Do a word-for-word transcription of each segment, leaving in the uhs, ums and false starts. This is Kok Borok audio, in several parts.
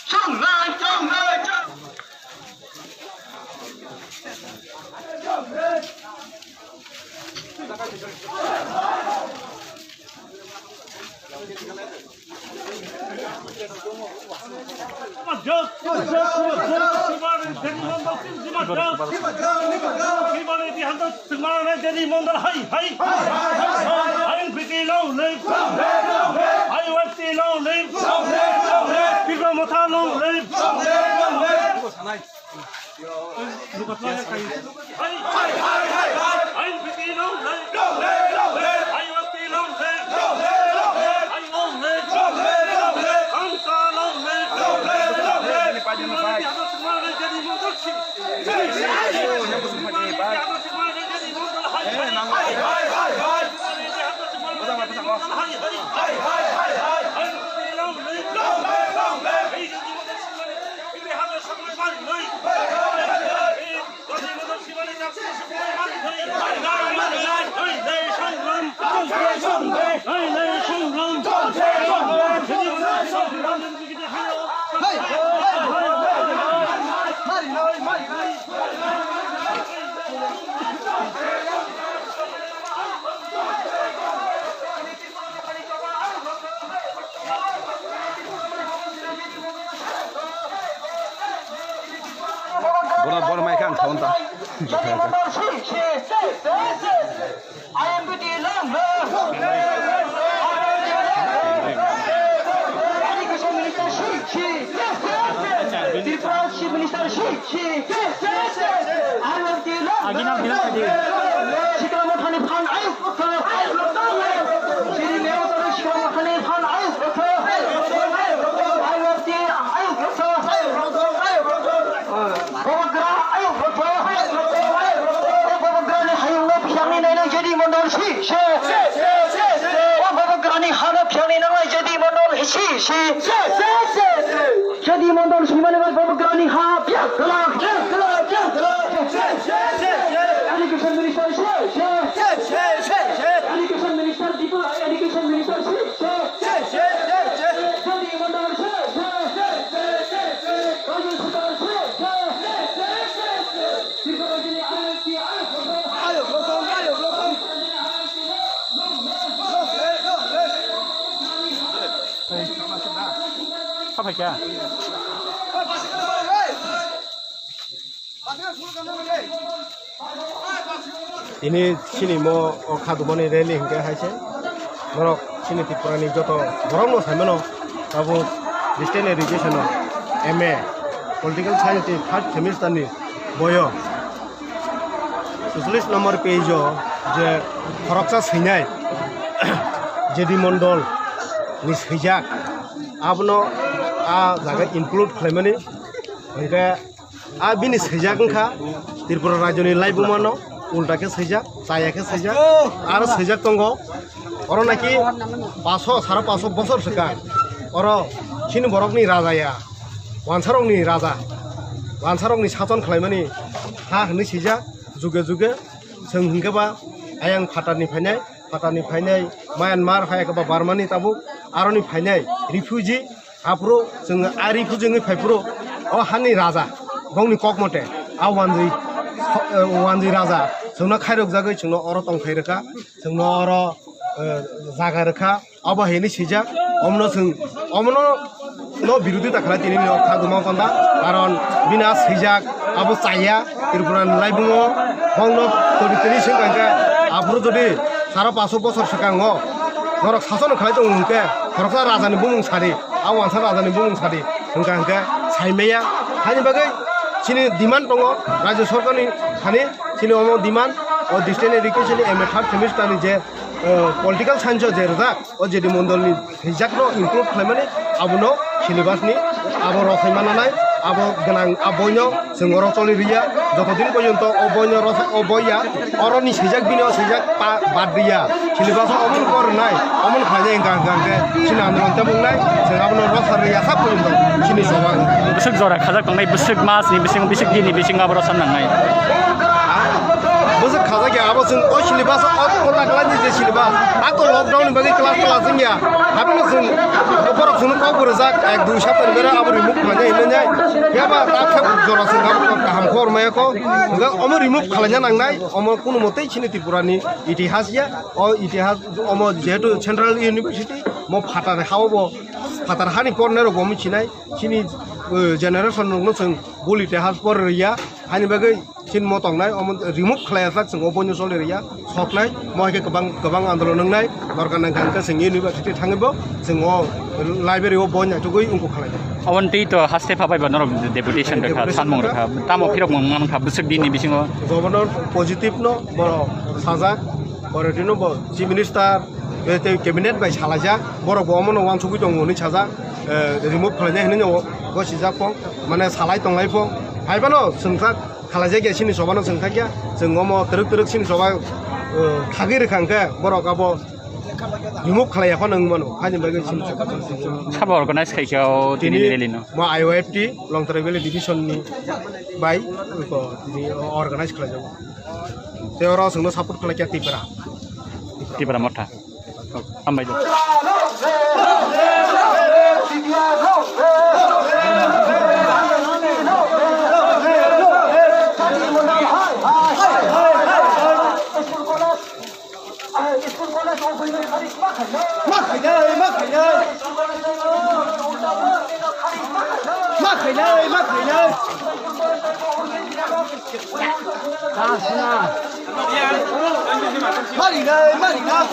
Hai, hai. I N P T long live. I Y T long live. Tipra Motha long live. Hai, hai, hai, hai. I N P T long live. I Y T long live. I long live. Ang sa long live. Bono, bono mai khe ang thawon ta. I M P T long live. Education Minister Shi Shi. Tripura Chief Minister Shi Shi. I M P T long live. Sikla Mothani phan ayuk rokha. Chini Mewtani Sikla Mothani phan ayuk rokha. I M P T ayuk rokha. Bobogra ayuk rokha. Bobogra ni hayung no phiya ni nainai J D Mondol si se. O Bobogra ni ha no phiya ni nainai J D Mondol si si. J D Mondol si mani bai Bobogra ni ha phiya kala. Education Minister si se. Education Minister Dipa, Education Minister si se. J D Mondol si se. Sapai kya? Tini chini mo o khadumani rally hingke hai se. Norok chini Tripura ni joto borok no sai mano. Tabuk distance education o M A political science ni third semester ni boyo cholish number page o je khoroksa swinai J D Mondol ni swijak abono a jaga include khlaimani hingke A bini swijak wngkha Tripura rajyoni laibumano ulta khe swijak, chaya khe swijak, aro swijak tongo. Oro naki paso, sara paso bosor swkang oro chini borokni raja ya, wansarokni raja, wansarokni sason khlaimani ha hwnwi swijak juge juge. Chwng hwnkhe ba ayang phatarni phainai, phatarni phainai Myanmar hai khe ba Burmani tabuk aroni phainai refugee. Aphuru chwng a refugee wngwi phaiphuru o hani raja bongni kok mote a wanjwi, eh, wanjwi raja chwngno khairokjagwi chwngno oro tongthai rwkha, chwngno oro, eh, jaga rwkha. Obo hinwi swijak, omono chwng, omono no birodita khlai tini no kha guma konda, karon bini a swijak abo chaya Tripura ni laibungo bongno tori tini swngkha hwnkhe aphuru jodi sara paso bosor swkango norok sason khlai tongo hwnkhe khoroksa raja ni bumung sadi, a wansa raja ni bumung sadi hwnkha hwnkhe saimaya. Haini bagwi chini demand tongo rajya sorkar ni thani, chini omo demand o distance education ni M A third semester ni je, eh, political science o je rijak, o J D Mondol ni swijak no include khlaimani, abono syllabus ni abo rosai mananai, abo gwnang a boi no chwng oro choli riya, joto din porjonto o boi no rosai, o boi ya, oro ni swijak bini o swijak pa-, bad riya, syllabus o omo no por nai, omo no khlai nai hwnkha hwnkha hwnkhe chini andolon tei bung nai, chwng abono rosai riya sa porjonto chini choba wngkha. Bwswk jora khajak tongnai, bwswk mas ni bisingo, bwswk din ni bisingo abo rosai nangnai. Bwswk khajak Abo chwng o syllabus o kota class ni je syllabus, a to lockdown ni bagwi class class wngya. Haphino chwng borok chwngno kok bo rwjak, ek dui sapta ni bera abo remove khlainai hinwi nai. Phiya ba ta khe jora chwng abo kaham khobor maya kho. Hwnkhe omo remove khlaina nangnai, omo kunu motei chini Tripura ni itihas ya. O itihas omo jehetu Central University, mo phatar ha o bo, phatar hani pornai rok bo michinai. Chini, eh, generation rokno chwng bul itihas por rwya. Hani bagwi chini mo tongnai, omo remove khlaiya sak chwng o boino choli rwya, soknai, mo hai khe kwbang, kwbang andolon wngnai, dorkar nangkha hwnkhe chwng university thangwi bo chwng o library o boi naitugwi wngkuk khlai. Aboni twi to haste pha bai ba norok deputation rwkha, deputation sanmung rwkha. Rwkha, tamo phirok mung mankha bwswk dini bisingo? Governor positive no borok sajak, borok dino bo chief minister, tei cabinet bai salaijak, borok bo omono uansugwi tongo hinwi sajak, eh, remove khlainai hinwi no gosijak pho, mane salai tonglai pho, hai phano chwngkha. Khalaijakya chini sobano chwng thakya, chwng omo twrwk twrwk chini soba, uh, khagwi rwkha hwnkhe borok abo remove khlaiya phano wng mano, haini bagwi chini soba. Sabo organize khaikha o tini tini rally no? Mo I O F T, Longtrai Valley Division ni bai, ko tini organize khlaijago. Tei oro chwngno support khlaikha Tipra. Tipra Motha. Hambai do. Ma khainai, ma khainai. Ma khainai, ma khainai. Mari nai, mari nai.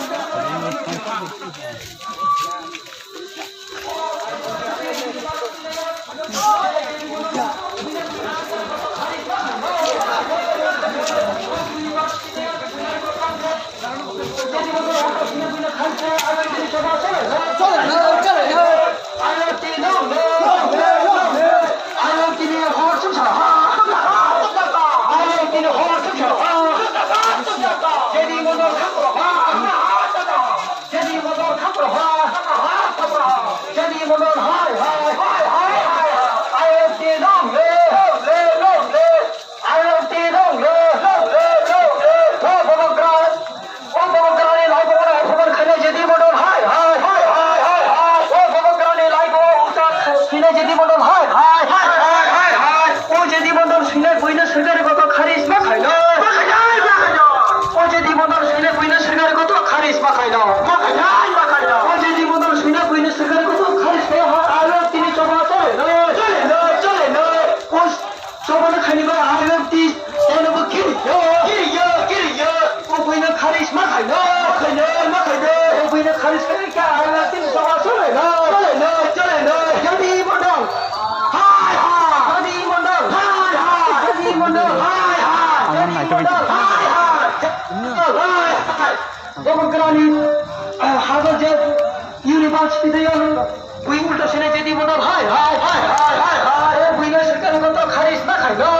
O J D Mondol swinai buino swikar koto kharis ma khaino. O J D Mondol swinai buino swikar koto kharis ma khaino. O J D Mondol swinai buino swikar koto kharis ma khaino. Aro tini choba chole no. Chole no, chole no. O choba no khani ba aro ti teno bo kiri yo. Kiri yo, kiri yo. O buino kharis ma khaino. Ma khaino, ma khaino. O buino kharis khaino kya aro tini choba chole no. Chole no, chole no. J D Mondol. Hai hai! Jadi Mondol! Hai hai! Jadi Mondol! Hai hai! Jadi Mondol! Hai hai! Jadi Mondol! Hai hai! Bobo Grani, eh, Hajar Jet University de yang, bui ulta sini Jadi Mondol! Hai hai! Hai hai! Hai hai! Eh, bui na sekali koto kharis na khaino!